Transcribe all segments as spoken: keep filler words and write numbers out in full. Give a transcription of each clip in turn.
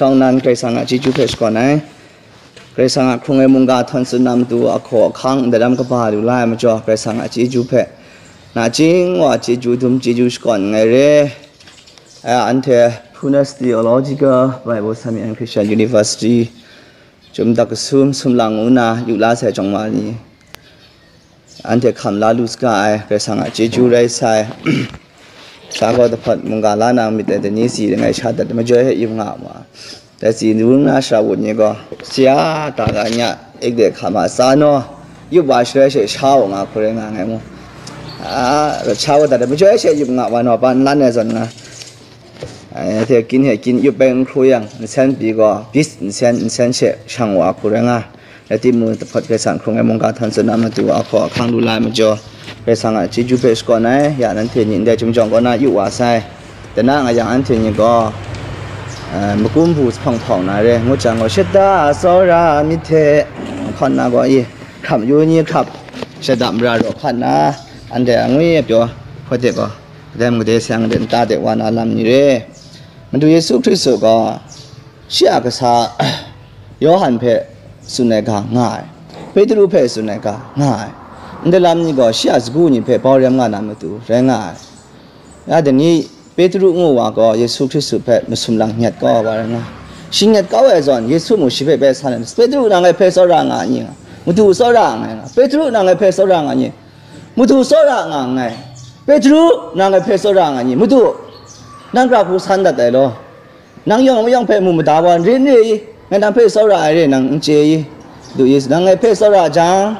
Shawng nnan Karai Kasang a chyeju hpe shakawn ai. Karai Kasang a hkrung ai mungga htawn tsun na matu ahkaw ahkang ndaram kaba lu la ai majaw, Karai Kasang a chyeju hpe nachying wa chyeju dum chyeju shakawn nngai re. A, anhte Punas Theological Bible Summit and Christian University, Chyum dak kasum, sumlang ngu na yu la sai chyawm wa ni, anhte hkam la lu saga ai, Karai Kasang a chyeju rai sai. Sa gaw dahpawt mungga la na myit ai dai ni si langai sha dat majaw e yup nga ma. Dai si ngu na shara wut ni gaw, sia ta ga nya, ik de hka ma sa naw, yup wa shaloi she sha u nga hku rai nga ngai mu. A, sha wa dat ai majaw e she yup nga wa naw, pa nlan ai zawn nga. Ai, hte kin he kin yup bai n hkru yang, nsen pyi gaw, bis nsen, nsen she shang wa hku rai nga. Rai timung, dahpawt Karai Kasang hkrung ai mungga htawn tsun na matu ahkaw ahkang lu la ai majaw, Karai Kasang a chyeju hpe shakawn ai, ya nanhte ni ndai chyum jawng kaw na yu wa sai. Dana nga yang anhte ni gaw, eh, makum bu hpawng hpawng na re, ngut jang gaw, shada tsawra myit hte, hkawn na gaw, i, hkrap yu ni hkrap, shada mara raw hkan na, anhte angwi pyaw, hpawt de gaw, kadai mung kadai sayang de nta de wa na lam ni re. Madu Yesu Hkristu gaw, shi a kasa Yawhan hpe tsun ai ga nga ai, Petru hpe tsun ai ga nga ai, ndai lam ni gaw shi a sagu ni hpe bau rem nga na matu rai nga ai. Ya dai ni Petru ngu wa gaw Yesu Hkristu hpe masum lang nyet kau ai wa rai nga ai. Shi nyet kau ai zawn Yesu mung shi hpe bai san ai, Petru nang ngai hpe tsawra nga n ni? Nga, Madu tsawra nga ai nga, Petru nang ngai hpe tsawra nga n ni? Madu tsawra nga nngai, Petru nang ngai hpe tsawra nga n ni? Madu, nang gara hku san dat ai law, nang yawng mayawng hpe mu mada wa n re n re i? Ngai nang hpe tsawra ai re nang n chye i? Du i, nang ngai hpe tsawra jang,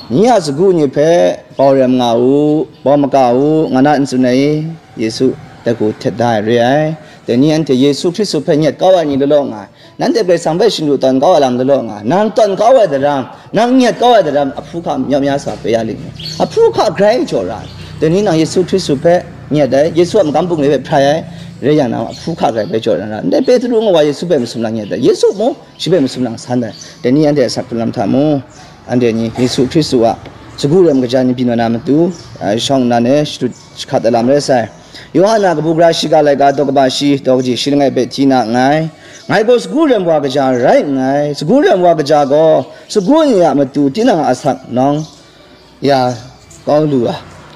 nye a sagu ni hpe bau rem nga u, bau maga u, nga na n tsun ai i? Yesu dai hku htet da ai re ai. Dai ni anhte Yesu Hkristu hpe nyet kau ai ni law law nga ai. Nanhte Karai Kasang hpe shingdu tawn kau ai lam law law nga, nang tawn kau ai daram, nang nyet kau ai daram, ahpu hka mya mya sa poi ya ling mu. Ahpu hka grai jaw ra ai. Dai ni nang Yesu Hkristu hpe nyet ai, Yesu a magam bungli hpe hprai ai, rai yang nang ahpu hka grai bai jaw na ra. Ndai Petru ngu wa Yesu hpe masum lang nyet ai, Yesu mung shi hpe masum lang san ai. Dai ni anhte asak hkrung lam hta mu, anhte ni Yesu Hkristu a sagu rem kaja ni byin wa na matu, a, shawng nnan e shadut jahkrat ai lam rai sai. Yawhan a kabu gara shiga laika daw kaba shi, daw kaji shi langai hpe hti na nngai. Ngai gaw sagu rem wa kaja rai nngai. Sagu rem wa kaja gaw, sagu ni a matu tinang a asak nawng ya kau lu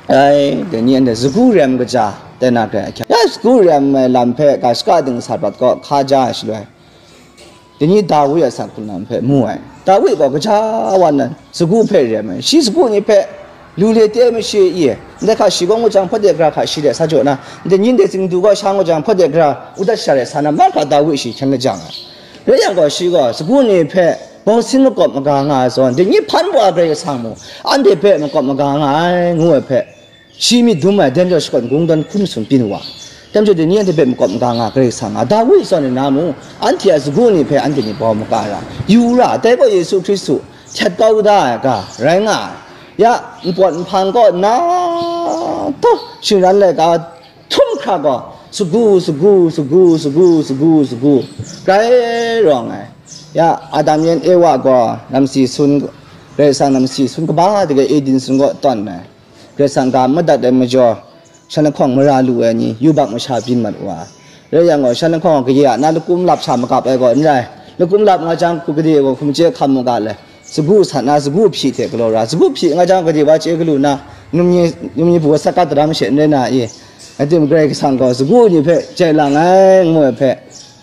ai. Dai ni anhte sagu rem kaja tai na hkrai ahkyak. Ya sagu rem ai lam hpe ga shaka ding sa prat kaw hka ja ai shaloi, Dai ni Dawi a asak hkrung lam hpe mu ai. Dawi gaw gaja wa nnan sagu hpe rem ai. Shi sagu ni hpe lu le te ai mashi i, ndai hka shi gaw ngut jang hpawt de gara hka shi de sa jaw na, ndai ni ndai tsingdu gaw sha ngut jang hpawt de gara udat sha de sa na, mahkra Dawi shi hkyen lajang ai. Rai yang gaw, shi gaw sagu ni hpe bawng sin makawp maga nga ai zawn, dai ni hpan wa Karai Kasang mung anhte hpe makawp maga nga ai, ngu ai hpe, shi myit dum ai, dai majaw shakawn gung dawn hkrum sum byin wa. Dai majaw dai ni anhte hpe makawp maga nga Karai Kasang a, Dawi zawn ai na mung, anhte a sagu ni hpe anhte ni bau maga ra, yu ra, dai gaw Yesu Hkristu htet kau da ai ga rai nga ai. Ya, npawt nhpang kaw nna, taw, shingran laika htum hkra gaw, sagu, sagu, sagu, sagu, sagu, sagu, grai rawng ai. Ya, Adam yan Ewa gaw namsi sun, Karai Kasang namsi sun kaba dage Eden sun kaw tawn ai. Karai Kasang ga madat ai majaw, shan lahkawng mara lu ai ni yubak masha byin mat wa. Rai yang gaw, shan lahkawng kaye a na lakum lap sha magap ai gaw n rai. Lakum lap nga jang, hku gade gaw hkum chye hkam mu ga le. Sagu sat na, sagu hpyi hte galaw ra. Sagu hpyi nga jang, gade wa chye galu na, num ni, num ni bu wa sat ka daram she n rai na i? Atim Karai Kasang gaw sagu ni hpe chye lang ai, ngu ai hpe,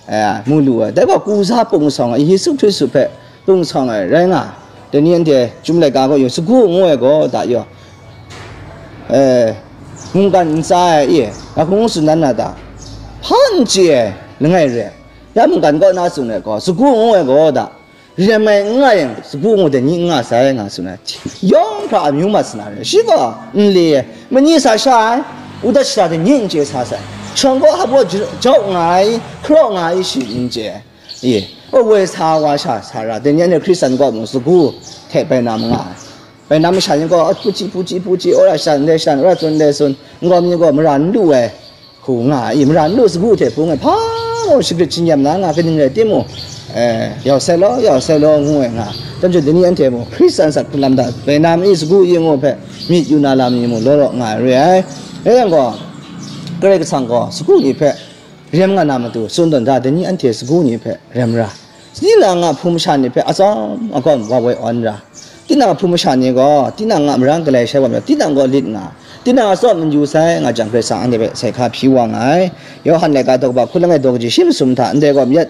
eh, mu lu ai. Dai gaw, kuza pung sawng ai, Yesu Hkristu hpe pung sawng ai rai nga ai. Dai ni anhte chyum laika gaw yawng, sagu ngu ai gaw, da yaw, eh, mungkan ntsa ai, i, nga hkung tsun dan na ta? Hpa n chye ai langai re ai. Ya mungkan kaw na tsun ai gaw, sagu ngu ai gaw, da, rem ai n nga yang, sagu ngu dai ni n nga sai, nga tsun ai. Yawng hkra amyu mat sa na re, shi gaw n le ai, mani sa sha ai, udat shara dai ni n chye sa sai, shawng gaw hap gaw j-, jau nga ai, hkaraw nga ai, shi n chye ai. Ye, o, woi sa wa sha sa ra, dai ni anhte Hkristan kaw mung sagu hte bai na ma nga ai. Bai na masha ni gaw, puchyi, puchyi, puchyi, ora shan, ndai shan, ora tsun, ndai tsun, n gaw mi gaw mara n lu ai, hku nga ai, mara n lu sagu hte hpung ai, hpa mung shagrit shingyam na nga, kaning rai timung, eh, yau sai law, yau sai law, ngu ai nga. Dai majaw dai ni anhte mung, Hkristan asak hkrung lam hta, bai na ma i sagu i ngu hpe, myit yu na lam ni mung, law law nga ai re ai. Rai yang gaw, Karai Kasang gaw, sagu ni hpe, rem nga na matu, tsun tawn da, dai ni anhte sagu ni hpe rem ra, tinang a hpung masha ni hpe atsawm agawm wa woi awn ra, tinang a hpung masha ni gaw tinang a marang galai shai wa majaw, tinang gaw lit nga, tinang atsawm n yu sai nga jang, Karai Kasang anhte hpe sai hka hpyi wa nga ai. Yawhan laika daw kaba hku langai daw kaji shi masum hta ndai gaw myit,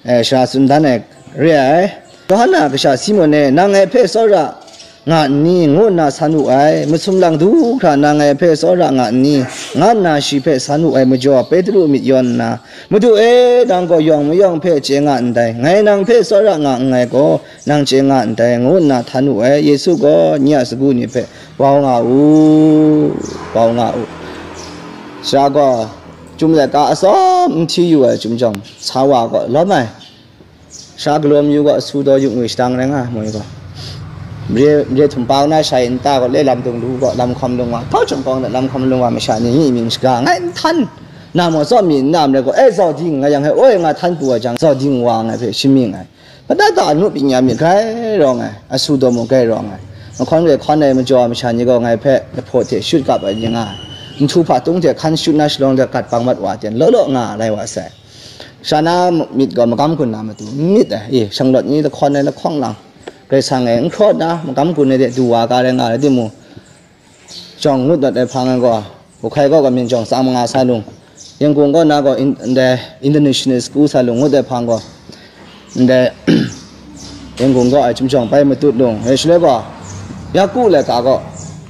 eh, shara tsun dan ai re ai. Yawhan a kasha Simon e, "Nang ngai hpe tsawra nga n ni?" ngu nna san wu ai. Masum lang du hkra, "Nang ngai hpe tsawra nga n ni?" nga nna shi hpe san wu ai majaw, Petru myit yawn nna, "Madu e, nang gaw yawng mayawng hpe chye nga ndai, ngai nang hpe tsawra nga nngai gaw, nang chye nga ndai," ngu nna htan wu ai. Yesu gaw nye a sagu ni hpe, "Bau nga u, bau nga u." Sara gaw, Chyum laika atsawm n hti yu ai chyum jawng, sa wa gaw lawm ai. Sha galaw mayu gaw asu daw yung ngwi shadang rai nga ai, moi gaw. Mare, mare htum pa na shai nta gaw le lam dung lu gaw, lam hkawm lung wa, hpau chyawm hkawng na lam hkawm lung wa masha ni, nyi mying shaga ngai n htan. Na maw tsawm mi n na mare gaw, e, zau ding nga yang he, oi, nga htan pru wa jang, zau ding wa ngai hpe shamying ai. Pata ta anu pyi nya myit grai rawng ai, asu daw mu grai rawng ai. Mahkawn re hkawn ai majaw ai masha ni gaw ngai hpe lahpaw hte shut kap ai ni nga ai. Nhtu hpa tung hte hkan shut na shalawng de gat bang mat wa ten, law law nga lai wa sai. Sha na myit gaw magam gun na matu n myit ai, e, shanglawt ni lahkawn ai lahkawng lang, Karai Kasang e n hkrawt na magam gun ai de du wa ga rai nga ai, rai timung, jawng ngut dat ai hpang ai gaw, Buhkai gaw kamyin jawng tsa manga sa lung, Yangon kaw na gaw in-, ndai International School sa lung ngut ai hpang gaw, ndai Yangon kaw ai chyum jawng bai matut lung, e, shaloi gaw, Yaku laika gaw,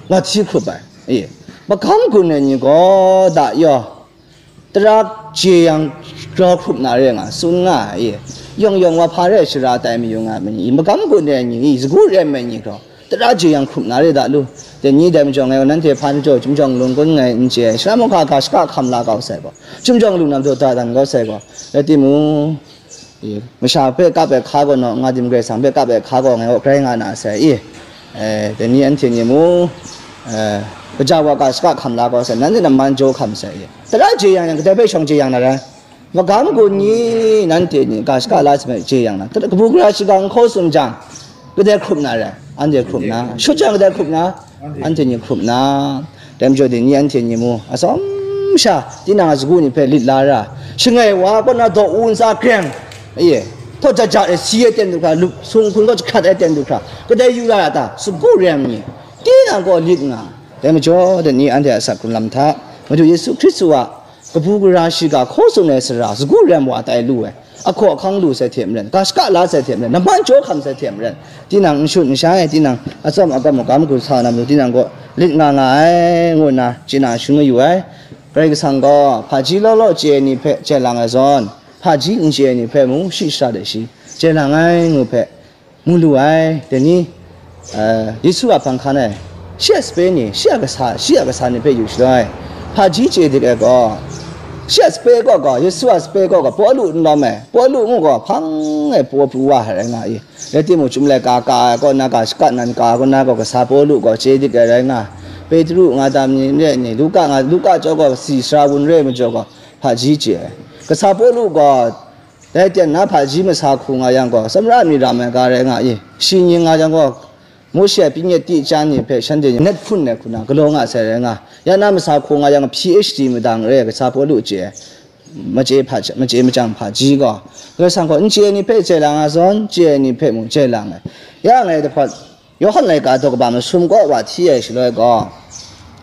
wat hti hkrup ai, e, magam gun ai ni gaw, da yaw, tara jeyang grau hkrup na re nga, tsun nga ai, e, yawng yawng wa hpa rai shara tai mayu nga ai ni, magam gun ai ni, sagu rem ai ni grau, tara jeyang hkrup na re da lu. Dai ni dai majaw ngai gaw nanhte hpa jaw chyum jawng lung kun ngai n chye ai, shara mung hka ga shaka hkam la kau sai gaw, chyum jawng lung na matu da dan kau sai gaw, rai timung, e, masha hpe kap ai hka gaw naw, nga dim Karai Kasang hpe kap ai hka gaw ngai gaw grai nga na sai, e, e, dai ni anhte ni mung, e, kaja wa ga shaka hkam la kau sai, nanhte na man jaw hkam sai, e, tara jeyang yang kadai hpe shawng jeyang na rai? Magam gun ni, nanhte ni ga shaka la sai hpe jeyang na, tara kabu gara shiga n hkaw tsun jang, kadai hkrup na rai? Anhte hkrup na. Shut jang kadai hkrup na? Anhte ni hkrup na. Dai majaw dai ni anhte ni mung, atsawm sha, tinang a sagu ni hpe lit la ra, shangai wa kaw na daw u ntsa kreng, aye, htaw jat jat ai si ai ten du hkra, lup sung hkun kaw jahkrat ai ten du hkra, kadai yu ra ta? Sagu rem ni, tinang gaw lit nga. Dai majaw dai ni anhte a asak hkrung lam hta, Madu Yesu Hkristu a kabu gara shiga hkaw tsun ai sara, sagu rem wa tai lu ai, ahkaw ahkang lu sai hte maren, ga shaka la sai hte maren, namman jaw hkam sai hte maren, tinang n shut n shai, tinang atsawm agam magam gun sa na matu, tinang gaw lit nga nga ai, ngu nna chye na shangun yu ai. Karai Kasang gaw hpaji law law chye ai ni hpe chye lang ai zawn, hpaji n chye ai ni hpe mung shi shara de shi chye lang ai ngu hpe, mu lu ai. Dai ni, eh, Yesu a hpang hkan e, shi a sape ni, shi a kasa, shi a kasa ni hpe yu shaloi, hpaji chye dik ai gaw, shi a sape kaw gaw, Yesu a sape kaw gaw, Pawlu n lawm ai, Pawlu ngu gaw, hpang e paw pru wa ai rai nga i. Rai timung, Chyum laika ka ai kaw na ga shaka nan ka ai kaw na gaw, kasa Pawlu gaw chye dik ai rai nga, Petru nga tam ni n rai ni, Luka nga, Luka chyawm gaw, si sara wun re ai majaw gaw, hpaji chye ai. Kasa Pawlu gaw, dai ten na hpaji masa hku nga yang gaw, tsawmra mi ram ai ga rai nga i. Shi ning nga yang gaw, Mawshe a pyi nyet ti chyan ni hpe shanhte ni net hpun ai hku na galaw nga sai rai nga. Ya na masa hku nga yang P H D madang re ai kasa Pawlu chye ai. Machye hpa, machye machyang hpaji gaw, Karai Kasang gaw n chye ai ni hpe chye lang ai zawn, chye ai ni hpe mung chye lang ai. Ya ngai dahpawt, Yawhan laika daw kaba masum kaw wa hti ai shaloi gaw,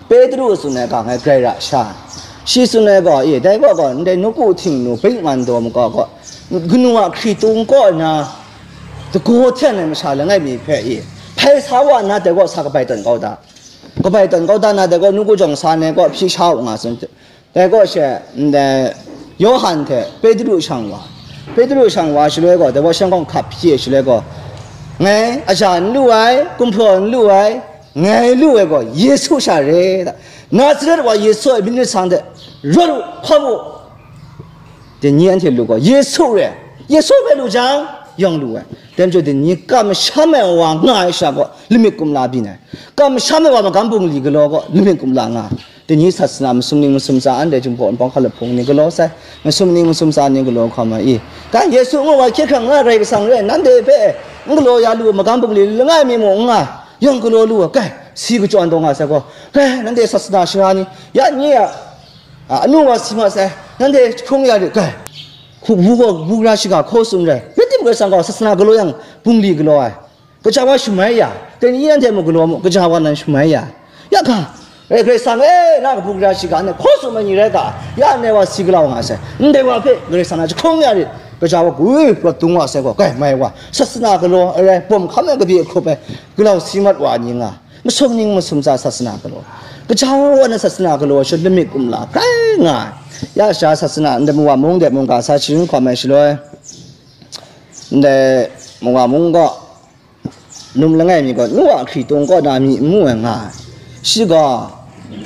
Petru tsun ai ga ngai grai ra sha. Shi tsun ai gaw, e, dai kaw gaw ndai nawku htingnu bingman daw makau gaw, kanu a hkritung kaw na, dagaw hten ai masha langai mi hpe, e, hpai sa wa nna dai kaw sa kabai tawn kau da. Kabai tawn kau da na dai kaw nawku jawng sa ai kaw hpyi sha u nga tsun. Dai kaw she, ndai Yawhan hte Petru shang wa, Petru shang wa shaloi gaw, dai gaw shang hkawng hkap hpyi ai shaloi gaw, ngai aja n lu ai, gumhpraw n lu ai, ngai lu ai gaw Yesu sha re, Nazaret wa Yesu a myit masang hte rawt u, hkawm u. Dai ni anhte lu gaw Yesu re, Yesu hpe lu jang, yawng lu ai. Dai majaw dai ni kamsham ai wa nga ai sha gaw lamik kumla byin ai, kamsham ai wa magam bungli galaw gaw lamik kumla nga ai. Dai ni sat sara masum ning masum tsa, anhte Jinghpaw Wunpawng hkalap hpung ni galaw sai, masum ning masum tsa ni galaw hkawm ai i. Kan Yesu ngu wa hkye hkrang na Karai Kasang re, nanhte hpe n galaw ya lu, magam bungli langai mi mung n nga, yawng galaw lu ai, kai, si kachyawn taw nga sai gaw, kai, nanhte sat sara sara ni, ya nye a, a, anu wa si mat sai, Nanhte jahkung ya rit, kai. Hku bu gaw bu gara shiga hkaw tsun rai. Rai timung, Karai Kasang gaw sasana galaw yang, bungli galaw ai. Kaja wa shamai ya, dai ni anhte mung galaw mu, kaja wa nan shamai ya. Ya ga, e, Karai Kasang e, na kabu gara shiga, anhte hkaw tsun ai ni rai ga, ya ndai wa si galaw nga sai. Ndai wa hpe Karai Kasang na jahkung ya rit. Kaja wa gwi rawt dung wa sai gaw, kai, mai wa, sasana galaw, arai, bawm hkam ai kabye hkrup ai, galau si mat wa ni nga. Masum ning masum tsa sasana galaw. Kaja wa na sasana galaw, sha lamik kumla, kai nga ai. Ya sha sasana, ndai Mawa mung de mungga sa sharin hkawm ai shaloi, ndai Mawa mung gaw, num langai mi gaw, nu a hkritung kaw na myi n mu ai nga ai. Shi gaw,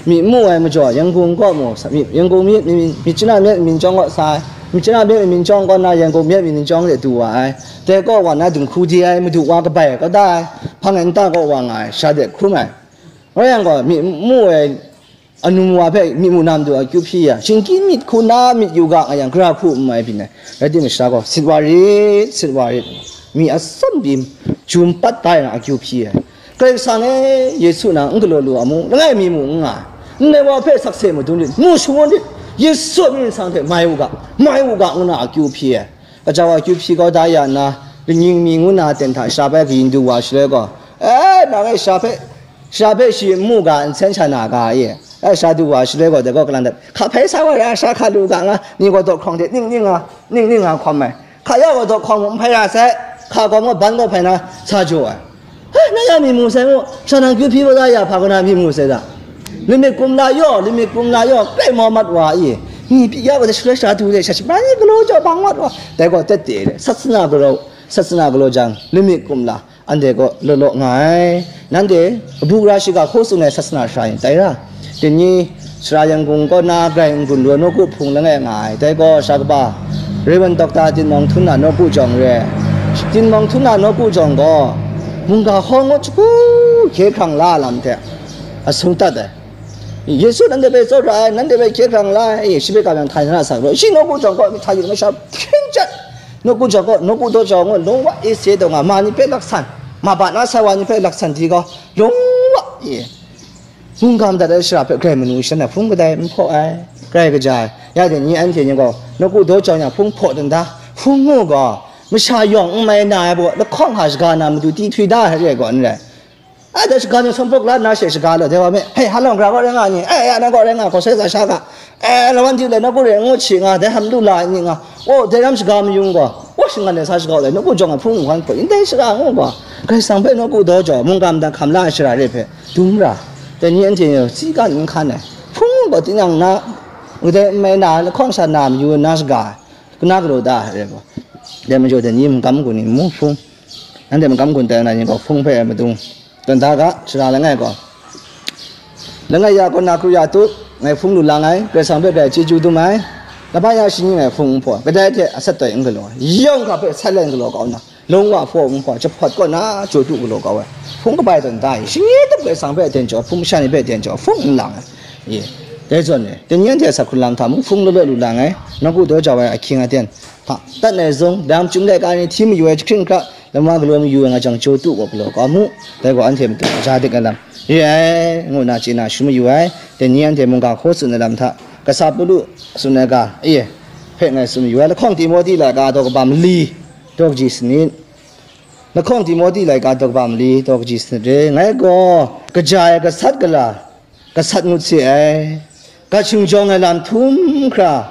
myi n mu ai majaw, Yangon kaw mu, sa-, myi-, Yangon myi, myi, myi, myitkyina myit myin chyawm kaw sa ai. Myitkyina myit myin chyawm kaw na, Yangon myit myin chyawm de du wa ai. Dai kaw wa na dinghku de ai, madu wa kabai kau da ai, hpang ai nta kaw wa nga ai, sha de hkrum ai. Rai yang gaw, myi n mu ai, anum wa hpe myi mu na madu akyu hpyi ya, shingkyim myit hku na myit yu ga nga yang, gara hku n mai byin ai. Rai timung, sha gaw, sit wa rit, sit wa rit, myi atsawm pyi jum pat da ai na akyu hpyi ai. Karai Kasang e, Yesu na n galaw lu a mu, langai mi mu n nga ai. Ndai wa hpe sakse madun rit, mu shangun rit, Yesu a myit nsang hte mai u ga, mai u ga, ngu na akyu hpyi ai. Kaja wa akyu hpyi kau da ya nna, kaning mi ngu na ten hta shara bai kayin du wa shaloi gaw, e, nang e shara hpe, shara hpe shi n mu ga, nsen sha na ga e? E, sha du wa shaloi gaw, dai gaw kalang dat, hka hpai sa wa ra, sha hka lu ga nga, ni gaw daw hkawng de ning ning nga, ning ning nga hkawm ai. Hka ya gaw daw hkawng mung n hpai ra sai, hka gaw ban gaw hpai na sa jaw ai. Hai, na ya myi mu sai mu, sha nang kyu hpyi wa da ya, hpa kaw na myi mu sai da. Limit kumla yaw, limit kumla yaw, grai mau mat wa i, ni pyi ya gaw, shaloi sha du de, sha shaban ni galaw jaw bang mat wa, dai gaw tet de, sasana galaw, sasana galaw jang, limit kumla, anhte gaw law law nga ai. Nanhte, abu gara shiga hkaw tsun ai sasana sara yin tai ra. Dai ni, Sara Yangon kaw na grai n-gun lu ai nawku hpung langai nga ai, dai gaw sara kaba, Reverend Doctor Tinmawng Htunna nawku jawng re ai. Tinmawng Htunna nawku jawng gaw, mungga hkaw ngut shagu hkye hkrang la lam hte asung dat ai. Yesu nanhte hpe tsawra ai, nanhte hpe hkye hkrang la ai, shi hpe kam yang htai na ra sa gaw, shi nawku jawng gaw, myihtoi masha hpring chyat, nawku jawng gaw, nawku daw jawng gaw, lung wa e se taw nga, ma ni hpe laksan, ma ba na sai wa ni hpe laksan di gaw, lung wa e. Mungga madat ai shara hpe grai manu shan ai hpung kadai n hpaw ai, grai kaja ai. Ya dai ni anhte ni gaw, nawku daw jau yang hpung hpaw dan da, hpung ngu gaw, masha yawng n mai na ai baw, lahkawng hta shaga na matu ti htwi da ai re ai gaw n rai. Ai dai shaga ni sawm pawk la nna she shaga law, dai wa me, hei, ha lawng gara gaw rai nga ni, ai, ya na gaw rai nga, hkaw sai za sha ga, e, lawan di le, nawku re ngu hti nga, dai htam lu la ai ni nga, o, dai ram shaga mayung gaw, wa shangan ai sa shaga u dai, nawku jawng ai hpung nhkwan hpaw, ndai shara ngu gaw, Karai Kasang hpe nawku daw jau, mungga madat hkam la ai shara re hpe, dum ra, dai ni anhte ni gaw, si kan n hkan ai, hpung gaw tinang na, kadai n mai na, lahkawng sha na mayu na shaga ai, kana galaw da ai re gaw, dai majaw dai ni magam gun ni mu hpung, nanhte magam gun tai na ni gaw, hpung hpe ai madung, Tawn da ga, shara langai gaw. Langai ya kaw na kru ya tu, ngai hpung lu lang ai, Karai Kasang hpe grai chyeju dum ai, laban ya shani ngai hpung n hpaw, kadai hte atsat tawn n galaw ai, yawng hkra hpe sat let n galaw kau nna, lung wa hpaw n hpaw, jahpawt kaw na jaw tu galaw kau ai, hpung kabai tawn da ai, shani tup Karai Kasang hpe aten jaw, hpung masha ni hpe aten jaw, hpung n lang ai, ye, dai zawn e, dai ni anhte a sa hkrun lam hta mung hpung law law lu lang ai, nawku daw jau ai ahkying aten, hpa, tat nai zung, dam chyum laika ni hti mayu ai jahkring hkra, lama galaw mayu ai nga jang, jaw tu gaw galaw kau mu, dai gaw anhte matu ja dik ai lam re ai, ngu na chye na shum mayu ai. Dai ni anhte mungga hkaw tsun ai lam hta, kasa Pawlu tsun ai ga, e, hpe ngai tsun mayu ai, lahkawng Timoti laika daw kaba mali, daw kaji sanit, lahkawng Timoti laika daw kaba mali, daw kaji sanit re, ngai gaw kaja ai gasat gala, gasat ngut se ai, gat shing jawng ai lam htum hkra,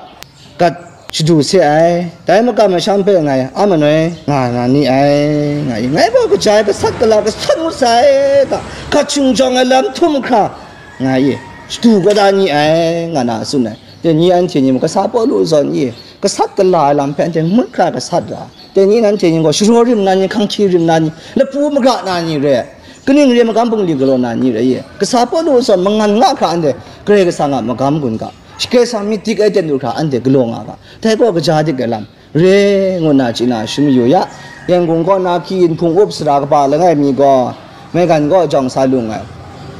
gat shadu se ai, dai makam masham hpe ngai a manoi nga na ni ai, nga i, ngai gaw kaja ai gasat gala gasat ngut sai ga, gat shing jawng ai lam htum hkra, nga i, shadu kau da ni ai, nga na tsun ai. Dai ni anhte ni mung kasa Pawlu zawn i, gasat gala ai lam hpe anhte ngut hkra gasat ra. Dai ni nanhte ni gaw sharaw rim na ni, hkanghkyi rim na ni, lapu magra na ni re, kaning re magam bungli galaw na ni re ye? Kasa Pawlu zawn mangan nga hkra anhte Karai Kasang a magam gun ga, Karai Kasang myit dik ai ten du hkra anhte galaw nga ga, dai gaw kaja dik ai lam re, ngu na chye na shum mayu ya. Yangon kaw na hki yin hpung up sara kaba langai mi gaw, maigan kaw jawng sa lung ai,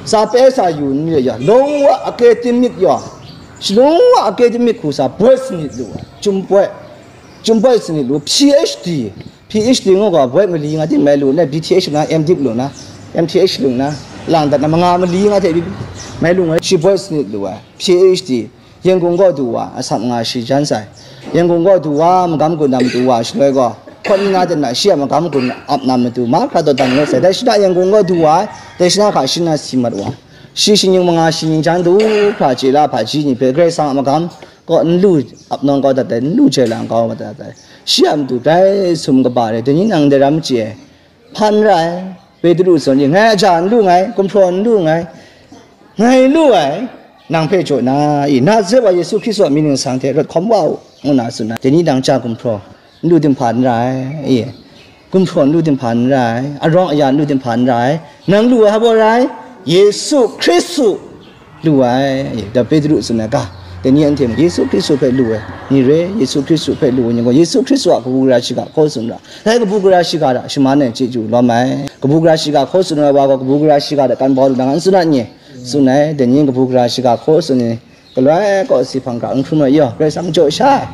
sa pe sa yu n re ya, lung wa academic yaw, shalung wa academic hku sa boi sanit lu ai, chyum boi, Chyum boi sanit lu, P H D, P H D ngu gaw boi mali nga ting mai lu na, B T H lu na, M Div lu na, M T H lu na, lang dat na manga mali nga hte mai lu nga, shi boi sanit lu ai, P H D. Yangon kaw du wa, asam nga shi jan sai. Yangon kaw du wa, magam gun na matu wa shaloi gaw, hkawt nna ten na shi a magam gun ap na matu, mahkra dawdan rawt sai. Dai shi na Yangon kaw du wa, dai shi na hka shi na si mat wa. Shi shi ning manga shi ning jan du hkra chye la hpaji ni hpe Karai Kasang a magam kaw n lu ap nawng kau dat ai, n lu jai lang kau mat dat ai. Shi a matu grai sum kaba re, dai ni nang dai ram chye ai. Hpa n ra ai, Petru tsun i, ngai aja n lu nngai, gumhpraw n lu nngai, ngai lu ai, nang hpe jaw na i, Nazaret wa Yesu Hkristu a mying ningsang hte rawt hkawm wa u, ngu na tsun ai. Dai ni nang ja gumhpraw n lu tim hpa n ra ai, i, gumhpraw n lu tim hpa n ra ai, arawng aya n lu tim hpa n ra ai, nang lu ai hpa baw rai, Yesu Hkristu lu ai, da Petru tsun ai ga, dai ni anhte mung Yesu Hkristu hpe lu ai ni re, Yesu Hkristu hpe lu ai ni gaw, Yesu Hkristu a kabu gara shiga hkaw tsun ra, dai kabu gara shiga hta shaman ai chyeju lawm ai. Kabu gara shiga hkaw tsun ai wa gaw, kabu gara shiga hta kan bau lu na nga n tsun a ni? Tsun ai, dai ni kabu gara shiga hkaw tsun ai, galoi kaw si hpang hkra n hkrum ai yaw, Karai Kasang jaw sha ai.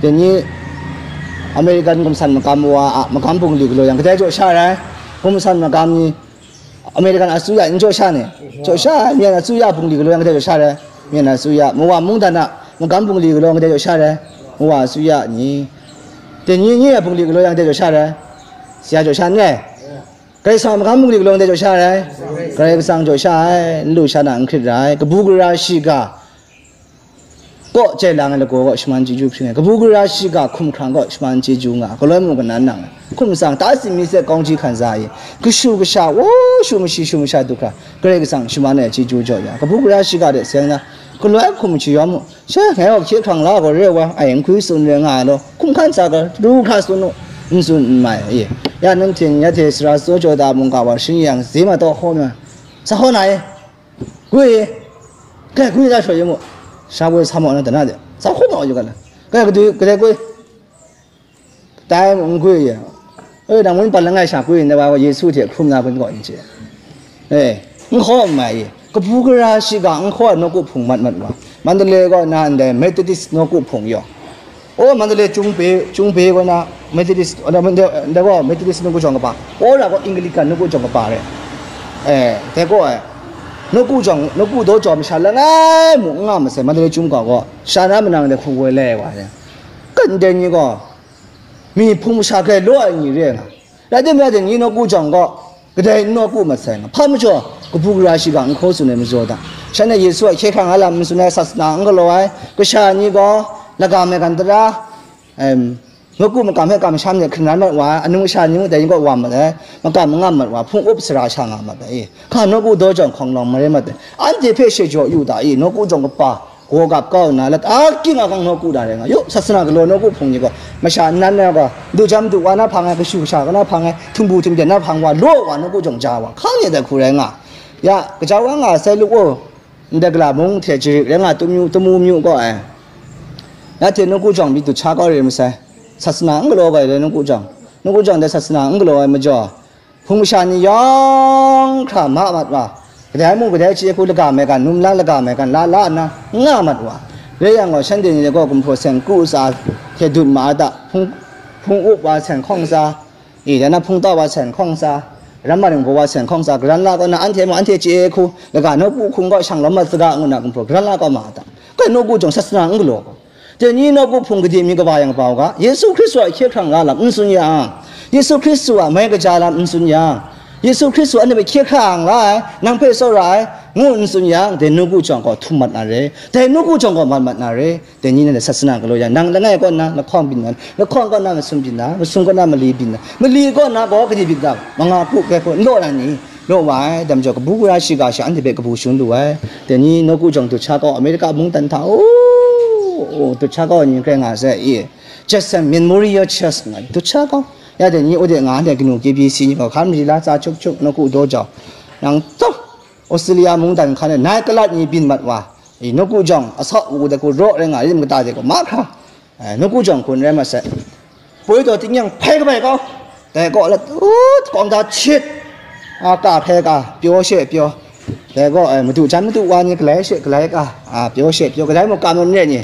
Dai ni American gumsan magam wa a magam bungli galaw yang, kadai jaw sha rai? Gumsan magam ni American အစိုးရ n jaw sha ni? Jaw sha ai. Myen အစိုးရ bungli galaw yang kadai jaw sha rai? Myen အစိုးရ. Mawa mungdan a magam bungli galaw yang kadai jaw sha rai? Mawa အစိုးရ ni. Dai ni, ni a bungli galaw yang kadai jaw sha rai? Sya jaw sha n rai? Karai Kasang a magam bungli galaw yang kadai jaw sha rai? Karai Kasang jaw sha ai. N lu sha na n hkrit ra ai. Kabu gara shiga kaw jai lang ai lagaw kaw shaman chyeju hpring ai, kabu gara shiga hkum hkrang kaw shaman chyeju nga ai, galoi mung kanan nang ai, hkum tsang ta si mi se kawng ji hkan za i, kashu kasha, wo, shu mashi shu masha du hkra, Karai Kasang shaman ai chyeju jaw ya, kabu gara shiga de seng na, galoi hkum shayawm mu, she ngai gaw hkye hkrang la gaw re wa, ai, n hkui tsun re nga ai law, hkum hkan sa ga, ru hkra tsun u, n tsun n mai, e, ya, nanhte, ya hte sara tsaw jaw da mungga wa shing yang, zi ma taw hkaw na, sa hkaw na e, Gwi, kai gwi da shaw yu mu. Sha boi sa maw na dana de. Sa hkaw maw yu ga na. Kai kadai, kadai gwi. Dai n gwi ye. E, nang mun pan langai sha gwi, ndai wa Yesu hte hkrum na kun gaw n chye. E, n hkaw n mai ye. Kabu gara shiga n hkaw ai nawku hpung mat mat wa. Mandalay gaw na ndai Methodist nawku hpung yaw. O, Mandalay Chyung Be, Chyung Be gaw na Methodist, o, na, ndai, ndai gaw Methodist nawku jawng kaba. O, na gaw Anglican nawku jawng kaba re. E, dai gaw, e, nawku jawng, nawku daw jawng masha langai mu n nga masai, Mandalay Chyum gaw gaw, sha na manang dai hku woi lai wa re. Kan dai ni gaw, mi hpung masha hkrai law ai ni re nga. Rai timung, dai ni nawku jawng gaw, kadai n nawku masai nga. Hpa majaw, kabu gara shiga n hkaw tsun ai majaw da. Shan e Yesu a hkye hkrang a lam n tsun ai, sasana n galaw ai, kasha ni gaw, lagam ai gan tara, em, nawku makam hpe kamsham de hkringran mat wa ai, anu kasha ni mung dai ni kaw wa mat ai, makam mangam mat wa, hpung up sara sha nga mat ai, hka nawku daw jawng hkawng lawng marai mat ai, anhte hpe she jaw yu da i, nawku jawng kapa, gaw gap kau nna, lata ging akang nawku da rai nga. Yu, sasana galaw nawku hpung ni gaw, masha nnan na gaw, du jam du wa na hpang ai, kashu kasha na hpang ai, htumbu htumbyen na hpang wa, law wa nawku jawng ja wa, hkang ni dai hku rai nga. Ya, kaja wa nga sai lu o, ndai gala mung hte jarik rai nga, tumu, tumu myu gaw ai. Ya hte nawku jawng myit dut sha kau re masai, sasana n galaw ga ai dai nawku jawng, nawku jawng dai sasana n galaw ai majaw, hpung masha ni yawng hkra ma mat wa, kadai mung kadai chye hku laga mai gan, num la laga mai gan, la la nna nga mat wa. Rai yang gaw, shanhte ni gaw gumhpraw seng kru tsa hte dut ma ai ta, hpung, hpung up wa seng hkawng tsa, i, dan na hpung tau wa seng hkawng tsa, ram maring baw wa seng hkawng tsa, karan la kaw na, anhte mung anhte chye hku, laga nawku hkung gaw shang lawm mat saga, ngu nna gumhpraw karan la kau ma ai ta. Kai nawku jawng sasana n galaw gaw. Dai ni nawku hpung gade mi kaba yang kaba u ga, Yesu Hkristu a hkye hkrang la lam n tsun yang, Yesu Hkristu a mai kaja lam n tsun yang, Yesu Hkristu anhte hpe hkye hkrang la ai, nang hpe tsawra ai, ngu n tsun yang, dai nawku jawng gaw htum mat na re, dai nawku jawng gaw mat mat na re, dai ni nanhte sasana galaw yang, nang langai kaw nna lahkawng byin na, lahkawng kaw nna masum byin na, masum kaw nna mali byin na, mali kaw nna gaw gade byin na, manga hku kai hku n law na ni? Law wa ai, dai majaw kabu gara shiga sha anhte hpe kabu shun lu ai. Dai ni nawku jawng dut sha kau, America mungdan hta, o, o, dut sha kau ai ni grai nga sai, e, Jackson Memorial Church nga dut sha kau. Ya dai ni, o de nga, dai kanu K B C ni gaw, hkan mali la tsa chup chup, nawku daw jau. Nang taw, Australia mungdan hkan e, nai kalat ni byin mat wa, e, nawku jawng, asau u dai hku raw rai nga, rim kata de gaw, mahkra. Ai, nawku jawng hkun rai mat sai. Poi taw tingnyang hpai kabai kau. Dai kaw la tut kawng da hkyit. A, ka hkrai ka, pyaw she pyaw. Dai kaw, ai, madu jan madu wa ni galai she galai ka, a, pyaw she pyaw, kadai mung kam lam re ni.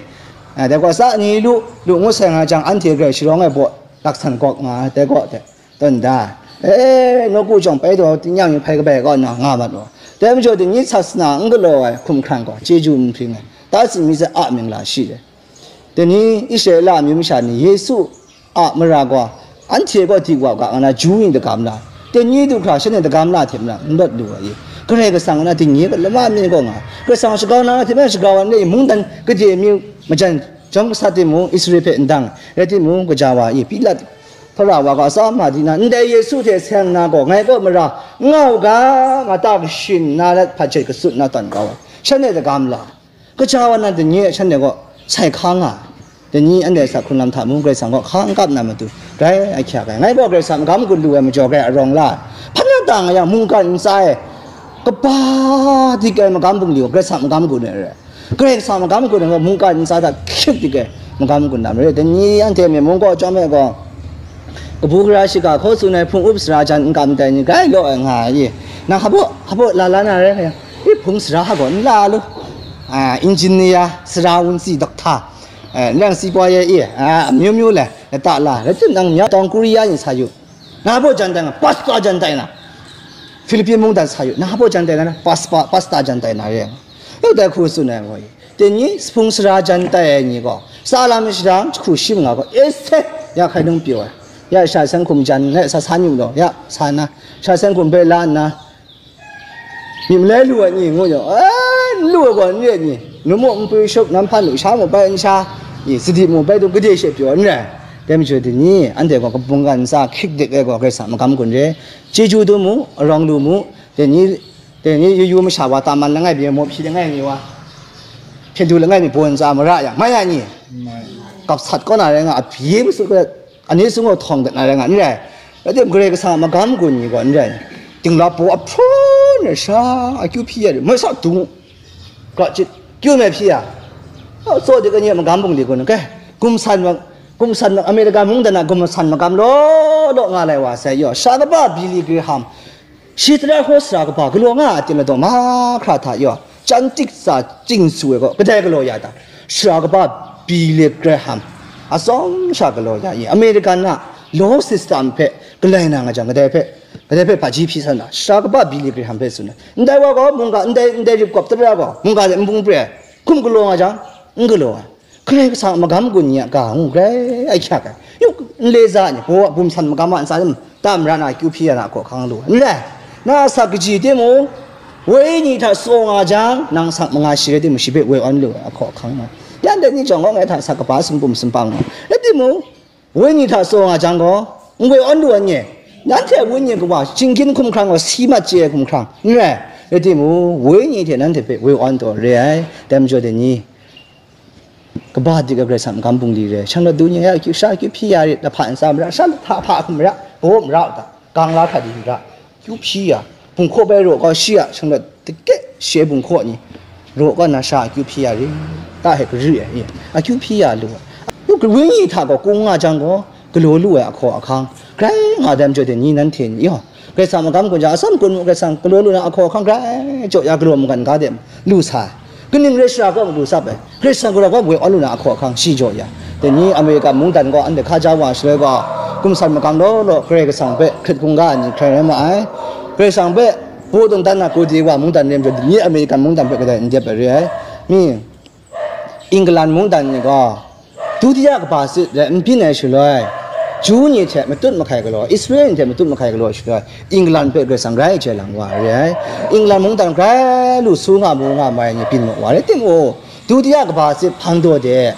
Ai, dai kaw sa ni lu, lu ngut sai nga jang, anhte grai sharawng ai baw, laksan gawk nga ai, dai kaw de. Tawn da, e, nawku jawng pai taw, tingnyang mi hpai kabai kaw nna nga mat u. Dai majaw, dai ni sasana n galaw ai hkum hkran gaw, chyeju n hpring ai. Tatsing mi hte a mying la shi re. Dai ni Israela amyu masha ni Yesu a mara gaw, anhte gaw di wa ga nga na, Ju ni dagam la, dai ni du hkra shanhte dagam la hte mara n lawt lu ai. Karai Kasang a na dingnye ga lama myit gaw nga, Karai Kasang shagau na hte maren shagau ai, mungdan gade mi majan jawm gasat timung, Israel hpe n dang, rai timung, kaja wa i, Pilat hpara wa ga tsawm ma di na, ndai Yesu hte seng na gaw, ngai kaw mara n nga u ga, nga ta kashin na let hpajet katsun na tawn kau ai, shanhte dagam la. Kaja wa na dingnye shanhte gaw sai hkang nga ai. Dai ni anhte a sa hkrung lam hta mung Karai Kasang kaw hkang n kap na matu, grai ahkyak ai. Ngai gaw Karai Kasang magam gun lu ai majaw, grai arawng la ai. Hpa na ta nga yang, mungkan ntsa e kaba dik ai magam bungli gaw Karai Kasang magam gun ai rai. Karai Kasang magam gun ai gaw mungkan ntsa hta hkyit dik ai magam gun na marai. Dai ni anhte myen mung kaw chyawm e gaw, kabu gara shiga hkaw tsun ai hpung up sara jan n kam tai ni grai law ai nga ai. Nang hpaw, hpaw la la na rai nga yang, i hpung sara hpa gaw n la lu. A, engineer, sara wunsi, doctor, eh, nang si poi ye i, a, amyu myu le, lata la, rai tim nang mya tawng Korea ni sa yu. Na hpaw jan tai na, pastor jan tai na. Philippine mungdan sa yu, na hpaw jan tai na, pastor, pastor jan tai na ye. Yau dai hku tsun ai gaw, dai ni hpung sara jan tai ai ni gaw, sa lam shadang jahku shi manga gaw, e se, ya hkai nung pyaw ai. Ya sha san hkum jan, ngai sa sa yu law, ya sa na, sha san hkum hpe la nna, myit malai lu ai ni ngu yang, a, n lu ai gaw n re ai ni, nu mu npwi shuk, nam hpan lu sha mu bai n sha, i, sadi mu bai du gade she pyaw n rai. Dai majaw dai ni, anhte gaw kabunggan ntsa hkyit dik ai gaw Karai Kasang magam gun re, chyeju dum mu, arawng lu mu, dai ni, dai ni yu yu masha wa, taman langai byin mu, hpyi langai ni wa, hpyen du langai ni baw ntsa mara yang, mai ya ni? Mai. Kap sat kaw na rai nga, a byi masut ga, ani sung gaw htawng dat na rai nga, n rai. Rai tim, Karai Kasang a magam gun ni gaw n rai. Tingla baw ahprawn ai sha, akyu hpyi ya ri, mai sa dung, kra chyit, kyu me hpyi ya. Tsaw dik ai ni a magam bungli gun, kai, gumsan ma-, gumsan ma-, Amerika mungdan a gumsan magam law law nga lai wa sai yaw, sha kaba Billy Graham, shi tara hkaw sara kaba galaw nga ai aten ladaw mahkra hta yaw, chyan tik tsa ching su ai gaw, kadai galaw ya ta? Sara kaba Billy Graham, atsawm sha galaw ya i, American a law system hpe galai na nga jang, kadai hpe, kadai hpe hpaji hpyi san na, sara kaba Billy Graham hpe tsun ai. Ndai wa gaw mungga, ndai, ndai rip kawp tara gaw mungga de nbung pre ai, hkum galaw nga jang, n galaw ai. Karai Kasang a magam gun ni a ga ngu grai ahkyak ai. Yu, n le za ni, baw a gumsan magam a ntsa lam, ta mara na akyu hpyi ya na ahkaw ahkang lu ai, n rai. Na a sa kaji timung, wenyi hta tsaw nga jang, nang sang manga shi rai timung, shi hpe woi awn lu ai ahkaw ahkang nga. Yan dai ni jawng gaw ngai hta sa kaba sumpu sumpa nga. Rai timung, wenyi hta tsaw nga jang gaw, n woi awn lu ai nye. Nanhte a wenyi kawa, shinggyim hkumhkrang gaw si mat chye ai hkumhkrang, n rai. Rai timung, wenyi hte nanhte hpe woi awn taw re ai. Dai majaw dai ni, kaba dik ai Karai Kasang a magam bungli re, shanglawt du ni nga, akyu sha, akyu hpyi ya rit, lahpa ntsa mara, sha hta hpa hkum mara, baw mara u ta, gang la hkra di mara, akyu hpyi ya, bunghkaw bai raw kau shi a, shanglawt dake shi ai bunghkaw ni, raw kau na sha akyu hpyi ya rit, ta hpe kari ai, akyu hpyi ya lu ai. Yu, wenyi hta gaw kung nga jang gaw, galaw lu ai ahkaw ahkang, grai nga dai majaw dai ni, nanhte ni, yaw, Karai Kasang magam gun jang, atsam kun mu, Karai Kasang galaw lu na ahkaw ahkang grai jaw ya, galaw mungkan ga de lu sa ai. Kaning rai shara kaw lu sap ai, Karai Kasang galaw gaw woi awn lu na ahkaw ahkang shi jaw ya. Dai ni Amerika mungdan gaw anhte hkaja wa shaloi gaw, gumsan magam law law Karai Kasang hpe hkrit hkungga ai ni hkrai rai ma ai. Karai Kasang hpe baw dun dan na kudi wa mungdan rai majaw, dai ni Amerikan mungdan hpe kadai n dep ai re ai. Mi, England mungdan ni gaw, Dutiya kaba sit rai n byin ai shaloi, Ju ni hte matut mahkai galaw, Israel ni hte matut mahkai galaw shaloi, England hpe Karai Kasang grai jai lang wa ai re ai. England mungdan grai lu su nga mu nga mai ni byin mu wa rai timung, Dutiya kaba sit hpang daw de,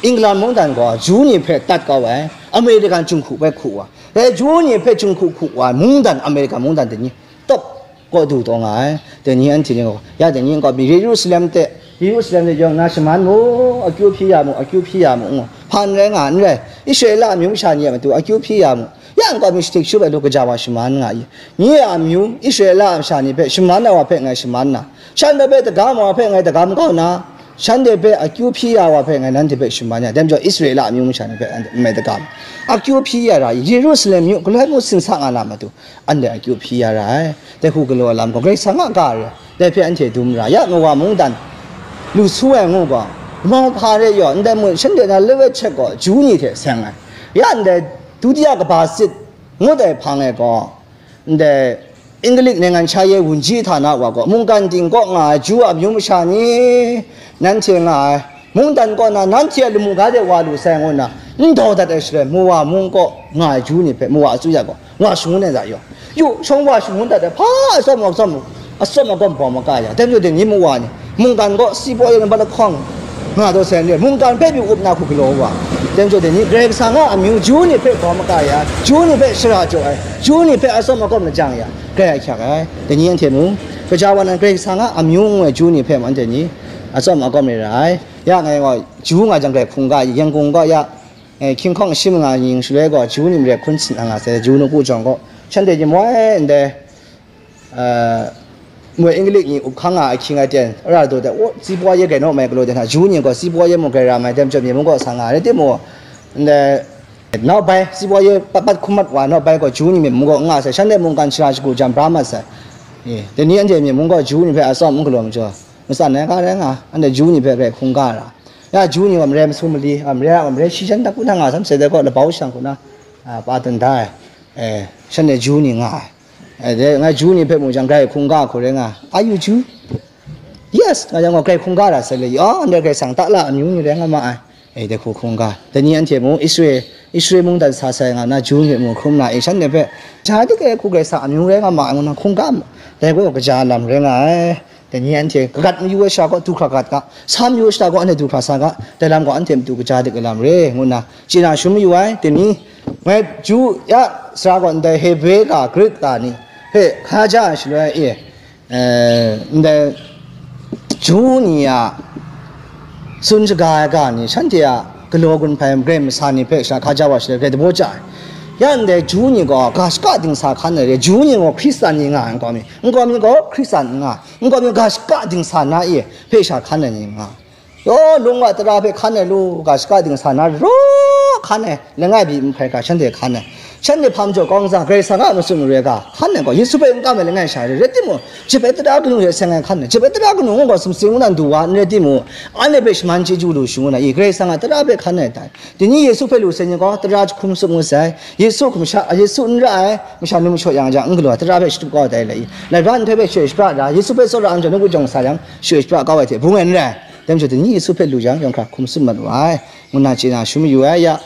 England mungdan gaw Ju ni hpe tat kau ai, American jinghku bai hku wa, dai Ju ni hpe jinghku hku wa ai mungdan, American mungdan dai ni tawp kaw du taw nga ai. Dai ni anhte ni gaw, ya dai ni gaw, Yerusalem hte, Yerusalem hte yawng na shaman mu, akyu hpyi ya mu, akyu hpyi ya mu, ngu hpan rai nga ai, n rai. Israela amyu masha ni a matu akyu hpyi ya mu. Ya n gaw, mi shading shup ai lu kaja wa shaman nga i? Nye a amyu, Israela masha ni hpe shaman ai wa hpe ngai shaman na, shanhte hpe dagam ai wa hpe ngai dagam kau na, shanhte hpe akyu hpyi ya wa hpe ngai nanhte hpe shaman ya, dai majaw Israela amyu masha ni hpe anhte n mai dagam. Akyu hpyi ya ra i? Yerusalem yu galoi mung sinsa nga na matu, anhte akyu hpyi ya ra ai. Dai hku galaw ai lam gaw Karai Kasang a ga re, dai hpe anhte dum ra. Ya, Nowa mungdan lu su ai ngu gaw, mauhpa re yaw, ndai mung shanhte na lewe hte gaw Ju ni hte seng ai. Ya, ndai Dutiya kaba sit ngut ai hpang e gaw, ndai Inglik နိုင်ငံခြားရေးဝန်ကြီးဌာန wa gaw, mungkan ting kaw nga ai Ju a amyu masha ni, nanhte nga ai, mungdan kaw na nanhte a lamu ga de wa lu sai, ngu nna n daw dat ai shaloi, Mawa mung kaw nga ai Ju ni hpe Mawa အစိုးရ gaw wa shangun ai hta yaw, yu shawng wa shangun dat ai hpa, atsawm atsawm, atsawm agawm bawm maga ya, dai majaw dai ni Mawa ni, mungkan kaw စီးပွားရေး number တစ် hkawng nga taw sai ni, mungkan hpe pyi up na hku galaw wa, dai majaw dai ni Karai Kasang a amyu Ju ni hpe bawm maga ya, Ju ni hpe shara jaw ai, Ju ni hpe atsawm agawm lajang ya, grai ahkyak ai. Dai ni anhte mung, kaja wa nan Karai Kasang a amyu ngu ai Ju ni hpe mung anhte ni atsawm agawm re ra ai. Ya ngai gaw Ju nga jang grai hkungga, Yangon kaw ya, eh, hkying hkawng shi manga ning shaloi gaw, Ju ni mare hkun sin nga sai, Ju nawku jawng gaw, shanhte ni moi ndai, eh, moi Inglik ni up hkang nga ahkying aten, ara daw dat, o, စီးပွားရေး grai naw mai galaw de hta, Ju ni gaw စီးပွားရေး mung grai ra mai, dai majaw myi mung kaw sa nga ai, rai timung, ndai, nau bai, စီးပွားရေး pat pat hkum mat wa, nau bai gaw Ju ni myi mung kaw nga sai, shanhte mungkan shara shagu jam bra mat sai. Eh, dai ni anhte myi mung kaw Ju ni hpe atsawm n galaw majaw, matsan ai ga rai nga, anhte Ju ni hpe grai hkungga ra. Ya, Ju ni gaw mare masum mali, a, mare a, mare shi jan tak ku hta nga sam sai dai gaw, labau shang hku na, a, pa dan da ai. Eh, shanhte Ju ni nga ai. Eh, dai, ngai Ju ni hpe mu jang, grai hkungga hku rai nga. Are you Jew? Yes, nga yang gaw, grai hkungga ra sai le, ya, ndai Karai Kasang tala amyu ni rai nga ma ai. Eh, dai hku hkungga. Dai ni anhte mu, Israel, Israel mungdan sa sai nga na, Ju ni hpe mu hkrum na, eh, shanhte hpe, ja dik e hku Karai Kasang amyu rai nga ma ai, ngu na hkungga, dai gaw kaja lam rai nga ai. Dai ni anhte kagat mayu ai sha gaw du hkra gat ga, sa mayu ai sha gaw anhte du hkra sa ga, dai lam gaw anhte matu kaja dik ai lam re, ngu nna chye na shangun mayu ai. Dai ni, ngai Ju ya sara gaw ndai Hebre ga, Grik ga ni hpe hkaja ai shaloi e, eh, ndai Ju ni a tsun shaga ai ga ni, shanhte a galaw gun hpai ai magrai masa ni hpe sha hkaja wa shaloi grai dabaw ja ai. Ya ndai Ju ni gaw ga shaka dingsa hkan ai re, Ju ni gaw Hkristan ni nga ai nkau mi, nkau mi gaw Hkristan n nga ai. Nkau mi ga shaka dingsa na e hpe sha hkan ai ni nga. Yaw, lung wa tara hpe hkan ai lu, ga shaka dingsa na raw hkan ai, langai byi nhpai hkra shanhte hkan ai. Shanhte hpa majaw kawng za, Karai Kasang a matsun mare ga hkan ai gaw, Yesu hpe n kam ai langai sha re, rai timung, jep ai tara kanu hte seng ai hkan ai, jep ai tara kanu ngu gaw sumsing ngu na du wa n rai timung, anhte hpe shaman chyeju lu shangun ai, i Karai Kasang a tara hpe hkan ai dai. Dai ni Yesu hpe lu sai ni gaw, tara jahkum tsup ngut sai. Yesu hkum sha, Yesu n ra ai masha ni majaw yang jang, n galaw ai tara hpe shatup kau ai dai le i. Laira nhtoi hpe shoi shapra ra, Yesu hpe tsawra ai majaw nawku jawng sa yang, shoi shapra kau ai hte bung ai n rai. Dai majaw, dai ni Yesu hpe lu jang, yawng hkra hkum tsup mat wa ai, ngu na chye na shangun mayu ai. Ya,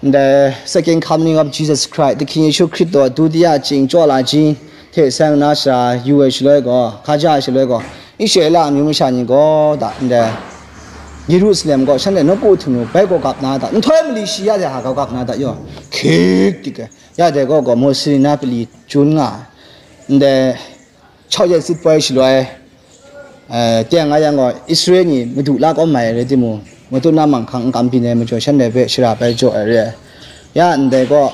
ndai Second Coming of Jesus Christ, သခင်ယေရှုခရစ်တော် ဒုတိယအကြိမ် ကြွလာခြင်း hte seng na shara yu ai shaloi gaw, hkaja ai shaloi gaw, Israela amyu masha ni gaw, da, ndai Yerusalem gaw shanhte nawku htingnu bai gaw gap na da, nhtoi mali shi ya de ha gaw gap na da yaw, hkyik dik ai. Ya dai gaw gaw Mawsi ni na pali chun nga ai. Ndai chau yet sit poi shaloi, eh, teng nga yang gaw, Israel ni madu la kawm mai rai timung, matut na manghkang n kam byin ai majaw, shanhte hpe shara bai jaw ai re ai. Ya ndai gaw,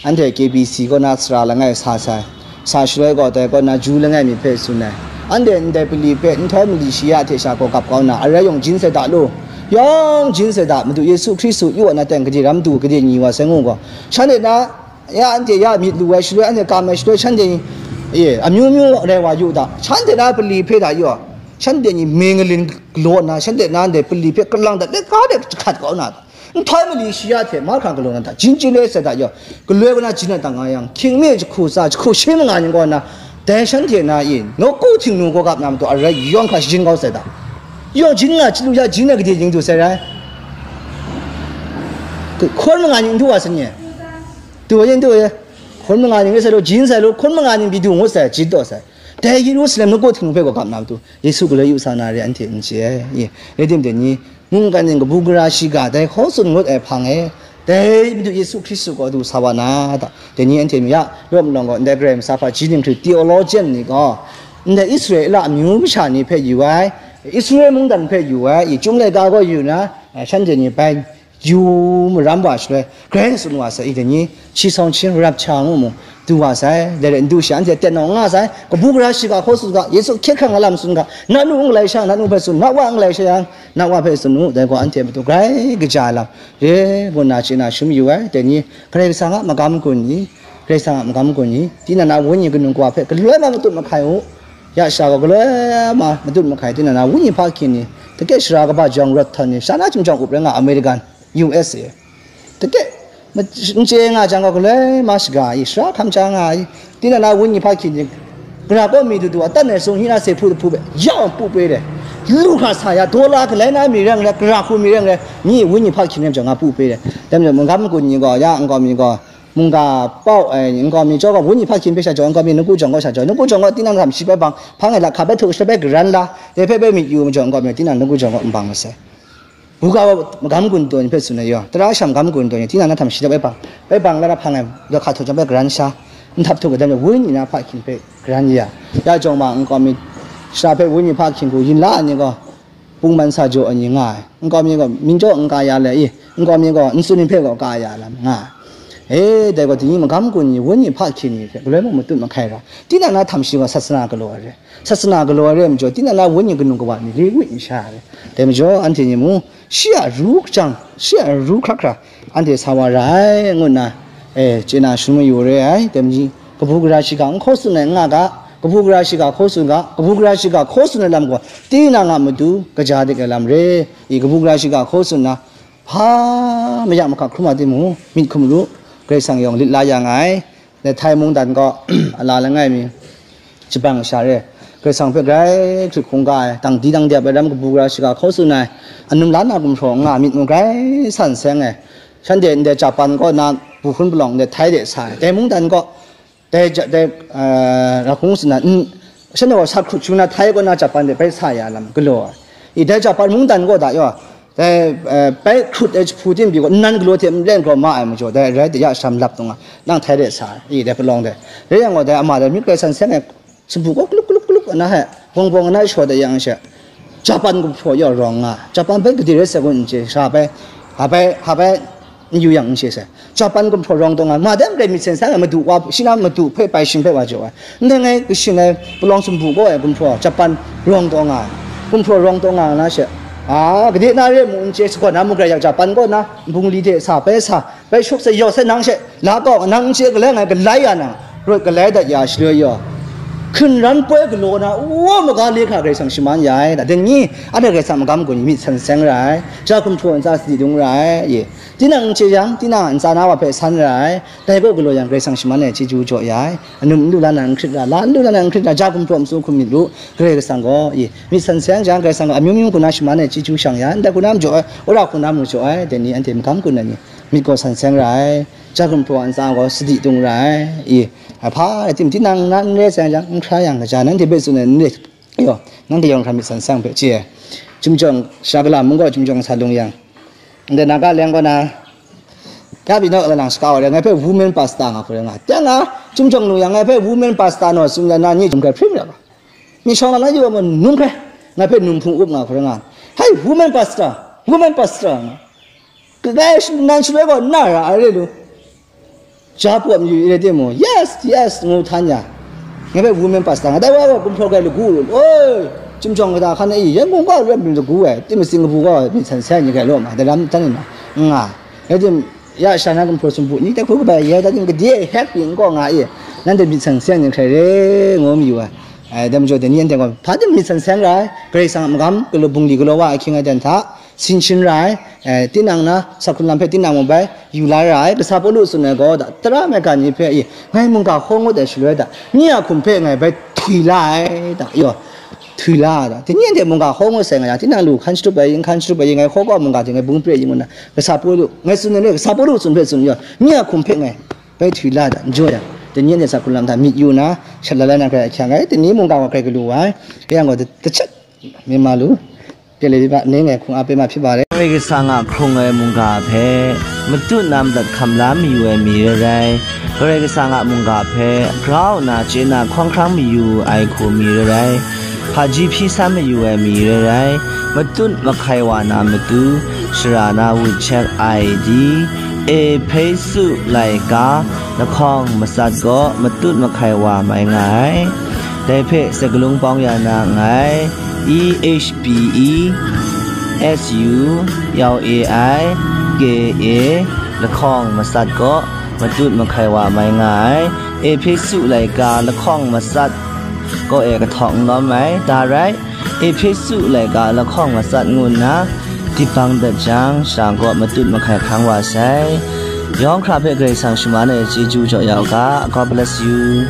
anhte K B C kaw na sara langai sa sai. Sa shaloi gaw, dai kaw na Ju langai mi hpe tsun ai. Anhte ndai pali hpe nhtoi mali shi ya hte sha gaw gap kau nna, arai yawng jin sai da lu. Yawng jin sai da, Madu Yesu Hkristu yu wa na teng gade ram du, gade ni wa sai ngu gaw, shanhte na, ya anhte ya myit lu ai shaloi, anhte kam ai shaloi, shanhte ni, e, amyu myu rai wa yu da, shanhte na pali hpe da yu, shanhte ni me ngalin galaw nna, shanhte na ndai pali hpe kalang dat let ga de jahkrat kau na, nhtoi mali shi ya hte mahkra galaw na da, jin jin le sai da yaw, galoi kaw na jin na dang nga yang, hkying mi jahku tsa, jahku shi manga ning kaw na, dai shanhte na e, nawku htingnu gaw gap na matu arai yawng hkra shajin kau sai da. Yawng jin nga chyalu ya jin na gade ning du sai rai. Hkun manga ning du wa sai ni. Du wa yin du wa ye. Hkun manga ning rai sai lu, jin sai lu, hkun manga ning pyi du ngut sai, jin taw sai. Dai Yerusalem nawku htingnu hpe gaw gap na matu, Yesu galoi yu sa na re anhte n chye ai. Ye, rai tim dai ni, mungkan ning kabu gara shiga dai hkaw tsun ngut ai hpang e, dai Madu Yesu Hkristu gaw du sa wa na ta? Dai ni anhte mi ya, rawt malawng gaw, ndai Karai Kasang hpa ji dinghpring theologian ni gaw, ndai Israela amyu masha ni hpe yu ai, Israel mungdan hpe yu ai, i Chyum laika gaw yu na, eh, shanhte ni bai yu maram wa shaloi, grai tsun wa sai, i dai ni, shi sawng hpyin rap cha ngu mu, du wa sai, dai rai n du shi, anhte aten nawng nga sai, kabu gara shiga hkaw tsun ga, Yesu hkye hkrang ai lam tsun ga, na nu n galai sha, na nu hpe tsun, na wa n galai sha yang, na wa hpe tsun u, dai gaw anhte matu grai kaja ai lam re, ngu nna chye na shangun mayu ai, dai ni, Karai Kasang a magam gun ni, Karai Kasang a magam gun ni, tinang na wenyi kanu kawa hpe galoi ma matut mahkai u, ya sha gaw galoi ma matut mahkai, tinang na wenyi hpa hkyin ni, dake sara kaba jawng rawt htawn ni, sha na chyum jawng up rai nga American, U S A. Dake, ma-, n chye nga jang gaw, galoi ma shaga i, sara hkam ja nga i, Tinang na wenyi hpa hkyin ni, gara kaw mi dudu a, tan ai sung hpyi na se hpu hpu hpe, ya pu pe re. Lu hkra sa ya, daw la galai na mi reng re, gara hku mi reng re, ni wenyi hpa hkyin ni majaw nga pu pe re. Dai majaw, magam gun ni gaw, ya nkau mi gaw, mungga pau ai nkau mi jaw gaw, wenyi hpa hkyin hpe sha jaw, nkau mi nawku jawng gaw sha jaw, nawku jawng gaw tinang hkam shi bai bang, hpang ai lahka bai htuk sha bai garan la, dai hpe bai myit yu majaw, nkau mi tinang nawku jawng gaw n bang masai. Buga wa magam gun taw ni hpe tsun ai yaw, tara sham magam gun taw ni, tinang na htam shi dap ai bang, bai bang la na hpang ai, dawhka htaw jang bai garan sha, nhtap htuk ai dam, wenyi na hpa hkyin hpe garan ya. Ya jawng ma nkau mi, shara hpe wenyi hpa hkyin hku yin la ai ni gaw, pungman sa jaw ai ni nga ai. Nkau mi gaw, mying jaw n ka ya le i, nkau mi gaw, n tsun ni hpe gaw ka ya lam nga ai. E, dai gaw, dai ni magam gun ni, wenyi hpa hkyin ni hpe, galoi mung matut mahkai ra. Tinang na htam shi gaw, sasana galaw ai re. Sasana galaw ai re ai majaw, tinang na wenyi kanu kawa ni, re wit n sha ai re. Dai majaw, anhte ni mung, shi a ru hkajang, shi a ru hkra hkra, anhte sa wa ra ai, ngu nna, e, chye na shangun mayu re ai. Dai majaw, kabu gara shiga n hkaw tsun ai n nga ga, kabu gara shiga hkaw tsun ga, kabu gara shiga hkaw tsun ai lam gaw, tinang a matu kaja dik ai lam re. I kabu gara shiga hkaw tsun na, hpa mayak mahkak hkrum ai timung, myit hkum ru, Karai Kasang yawng lit la ya nga ai. Dai Thai mungdan gaw, a la langai mi, Japan sha re, Karai Kasang hpe grai hkrit hkungga ai, dang di dang dep ai ram kabu gara shiga hkaw tsun ai, anum la na gumhpraw nga myit mung grai san seng ai. Shanhte ndai Japan kaw na bu hkun palawng ndai Thai de sa ai. Dai mungdan gaw, dai ja-, dai, eh, ra hkung tsun na, n-, shanhte gaw sat hkrut shu na Thai kaw na Japan de bai sa ya lam galaw ai. I dai Japan mungdan gaw da yaw, dai, eh, bai hkrut ai jahpu tim pyi gaw, nnan galaw hte n len gaw ma ai majaw, dai rai de ya sham lap dung a, nang Thai de sa ai, i dai palawng de. Rai yang gaw, dai ama dai myit grai san seng ai, sumpu gaw klup klup klup ana hte, bawng bawng ana shaw de yang she, Japan gumhpraw yaw rawng nga, Japan bai gade rai sai kun n chye, sha bai, ha bai, ha bai, n yu yang n chye sai. Japan gumhpraw rawng taw nga, ma dai mare myit sen seng ai madu wa, shi na madu hpe bai shing hpe wa jaw ai. Ndai ngai kashin ai palawng sumpu gaw ai gumhpraw Japan rawng taw nga ai. Gumhpraw rawng taw nga na she, a, gade na re mu n chye, sagaw na mu grai yak Japan kaw na, bungli hte sa bai sa, bai shuk sai yawt sai nang she, la kaw nang n chye galai ngai galai ya nang, rawt galai dat ya shaloi yaw. Hkun ran poi galaw na, wa maga le hkra Karai Kasang shaman ya ai. Da, dai ni, anhte Karai Kasang magam gun myit san seng ra ai. Ja gumhpraw ntsa sadi dung ra ai. Ye. Tinang n chye yang, tinang a ntsa na wa hpe san ra ai. Dai kaw galaw yang, Karai Kasang shaman ai chyeju jaw ya ai. Anum n lu la na n hkrit ra, la n lu la na n hkrit ra, ja gumhpraw matsun hkum myit lu, Karai Kasang gaw, i, myit san seng jang, Karai Kasang gaw amyu myu hku na shaman ai chyeju shang ya, ndai hku na majaw ai, wora hku na majaw ai, dai ni anhte magam gun ai ni, myit gaw san seng ra ai, ja gumhpraw a ntsa gaw sadi dung ra ai, i, a hpa rai tim, tinang na n re seng jang, n hkra yang, kaja nanhte hpe tsun ai n re, Yo, nanhte yawng hkra myit san seng hpe chye ai. Chyum jawng, Shagala mung gaw Chyum jawng sa lung yang, ndai Naga leng kaw na, ya pyi naw, lang shaka wa rai, ngai hpe women pastor nga hku rai nga. Teng a, Chyum jawng lung yang, ngai hpe women pastor naw tsun ya na, ni jum hkrai hprim ya ga. Mi shawng na na yu wa ma num hkrai, ngai hpe num hpung up nga hku rai nga. Hai, women pastor, women pastor nga. Kadai nan shaloi gaw na ra ai re lu. Ja pawt mayu i re timung, yes, yes, ngu htan ya. Ngai hpe women pastor nga, dai wa gaw gumhpraw grai lagu lu, oi, Chyum jawng kata hkan e i, Yangon gaw ram lagu ai, tim matsing kabu gaw myit san seng ni grai law ma, dai lam htan e na, nga. Rai tim, ya sha na gumhpraw sumpu ni, dai hku kabai ya, dai tim gade e hek pyi n kaw nga i, nanhte myit san seng ni hkrai re, ngu mayu ai. Ai, dai majaw, dai ni anhte gaw, hpa tim myit san seng ra ai, Karai Kasang a magam, galaw bungli galaw wa ai hkying ai dan hta, Sin shin ra ai, eh, tinang na, sa hkrun lam hpe tinang mung bai yu la ra ai, kasa Pawlu tsun ai gaw, da, tara maigan ni hpe, i, ngai mungga hkaw ngut ai shaloi da, nye a hkum hpe ngai bai htwi la ai, da, yaw, htwi la ai da. Dai ni anhte mungga hkaw ngut sai nga yang, tinang lu hkan shatup ai, n hkan shatup ai, ngai hkaw kau mungga hte ngai bung pre ai ngu nna, kasa Pawlu, ngai tsun ai, kasa Pawlu tsun hpe tsun yaw, nye a hkum hpe ngai bai htwi la ai da, n jaw yang, dai ni anhte sa hkrun lam hta myit yu nna, shat la la na hkrai ahkyak ai, dai ni mungga gaw hkrai galu wa ai, rai yang gaw, da, da chat, Myanmar lu, pye le ba, ning ai hkung a pye ma hpyi ba re. Karai Kasang a hkrung ai mungga hpe matut na madat hkam la mayu ai mi rai rai, Karai Kasang a mungga hpe grau nna chye na hkawng hkrang mayu ai hku mi rai rai, hpaji hpyi san mayu ai mi rai rai, matut mahkai wa na matu, shara na wut chek ai di, Ehpesu laika lahkawng matsat kaw matut mahkai wa mai nga ai. Dai hpe sakalung pawng ya na nngai. E H P E S U L A I K A lahkawng matsat kaw matut mahkai wa mai nga ai. Ehpesu laika lahkawng matsat kaw e kahtawng n lawm ai, da rai. Ehpesu laika lahkawng matsat ngu nna dip bang dat jang, sha kaw matut mahkai hkang wa sai. Yawng hkra hpe Karai Kasang shaman ai chyeju jaw ya u ga. God bless you.